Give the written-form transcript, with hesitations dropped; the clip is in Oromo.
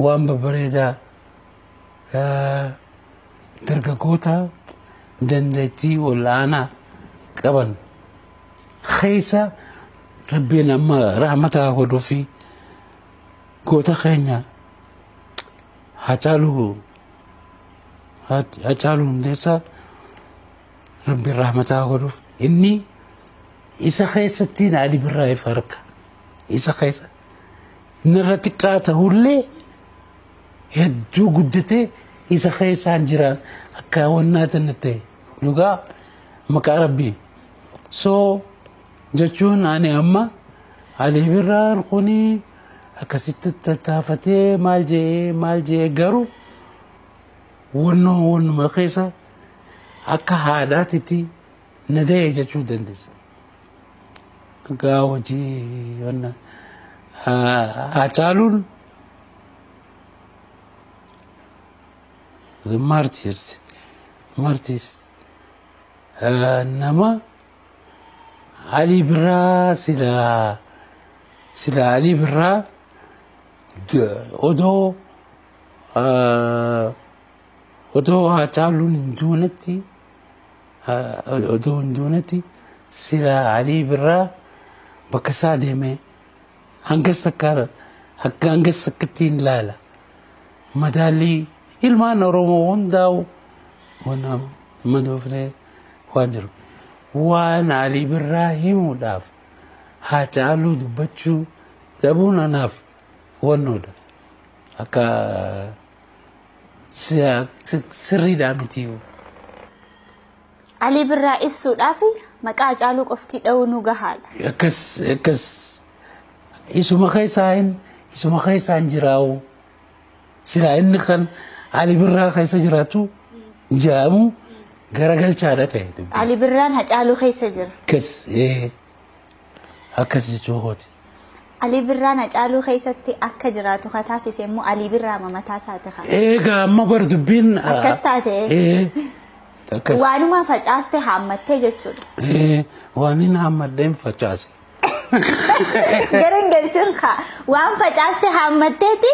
Waan babbareedaa dargaggoota dandeettii ol'aanaa qaban keessa Rabbiin amma rahmata godhuu fi goota keenya Hacaaluu Hundeessaa Rabbiin rahmataa godhuuf, inni isa keessattiin Ali Birraa if harka isa keessa narra xiqqaa ta'ullee hedduu guddatee isa keessaan jiraan akka wannaa tana ta'e dhugaa maqaa Rabbii. So jechuun ani amma Ali Birraan kuni akkasitti tattaafatee maal je'ee maal je'ee, garuu wannoo wannuma keessa akka haadhaatitti na da'e jechuu dandeessa. Gaa hojii wanna Hacaaluun martyrs martyrs nama Ali Birraa sila Ali Birraa odoo Hacaaluun hin duunetti, odoo hin duunetti sila Ali Birraa bakka isaa deemee hangas takka akka hangas takkatti hin ilaala. Madaallii ilmaan Oromoo hundaa'u wanna madoofnee waan jiru. Waan Ali Birraa himuudhaaf Hacaaluu dubbachuu dhabuun anaaf wannoodha. Akka sirriidhaa miti. Alii Birraa ibsuudhaaf maqaa Hacaaluu qofti dha'uu nu gahaadha. Akkas isuma keessaan jiraa'u silaa inni kan Ali Birraa keessa jiraatu jedhamu garagalchaadha ta'e. Ali Birraan Hacaaluu keessa jira. Akkas, akkas jechuu kooti. Alii Birraan Hacaaluu keessatti akka jiraatu ka taasise immoo Alii Birraa mataa isaati haa. Egaa amma bar dubbiin. Akkas taate. Ee, akkas. Waanuma facaaste haammattee jechuudha. Ee, waan inni haammadheen facaase. Gara hin galchin kaa waan facaaste haammatteeti.